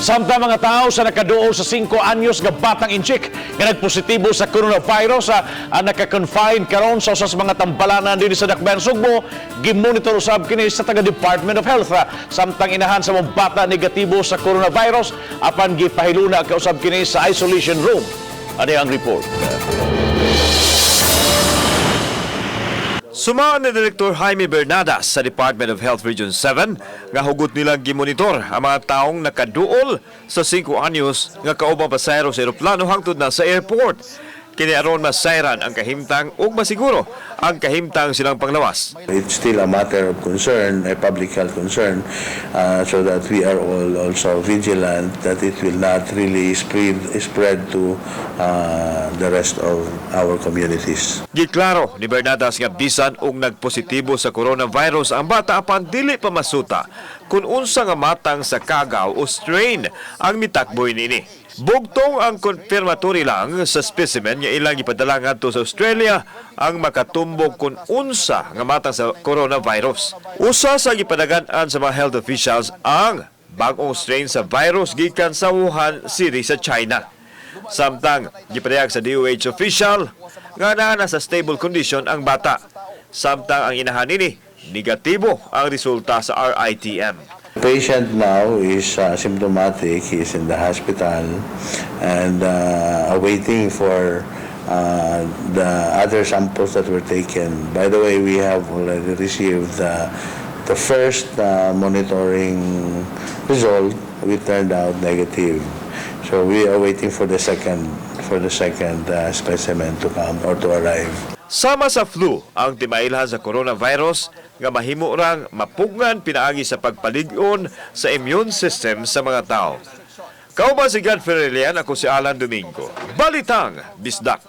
Samtang mga tao sa nakaduol sa 5 anyos nga batang Intsik nga nagpositibo sa coronavirus naka-confine karon sa usas mga tambalanan dinhi sa Dakbayan Sugbo, gimonitor usab kini sa taga Department of Health. Samtang inahan sa mga bata negatibo sa coronavirus apan gipahiluna kausab kini sa isolation room. Ano ang report? Suma ni Direktor Jaime Bernadas sa Department of Health Region 7 nga hugot nilang gimonitor ang mga taong nakaduol sa 5 anyos nga kaubang pasahero sa eroplano hangtod na sa airport. Kini aron masayran ang kahimtang ug masiguro ang kahimtang silang panglawas. It's still a matter of concern, a public health concern, so that we are all also vigilant that it will not really spread to the rest of our communities. Giklaro ni Bernadas nga bisan og nagpositibo sa coronavirus ang bata apan dili pa masuta kung unsa nga matang sa kagaw o strain ang mitakboy niini. Bugtong ang confirmatory lang sa specimen nga ilang gipadala ngadto sa Australia ang makatumbok kung unsa nga matang sa coronavirus. Usa sa gipadagan-an sa mga health officials ang bag-ong strain sa virus gikan sa Wuhan City sa China. Samtang gipadayag sa DOH official nga naa na sa stable condition ang bata. Samtang ang inahan nini negatibo ang resulta sa RITM. Patient now is symptomatic. He is in the hospital and awaiting for the other samples that were taken. By the way, we have already received the first monitoring result. We turned out negative. So we are waiting for the second specimen to come or to arrive. Sama sa flu ang timailhan sa coronavirus nga mahimo rang mapugngan pinaagi sa pagpalig-on sa immune system sa mga tao. Kauban si Godfrey Relian, ako si Alan Domingo. Balitang Bisdak.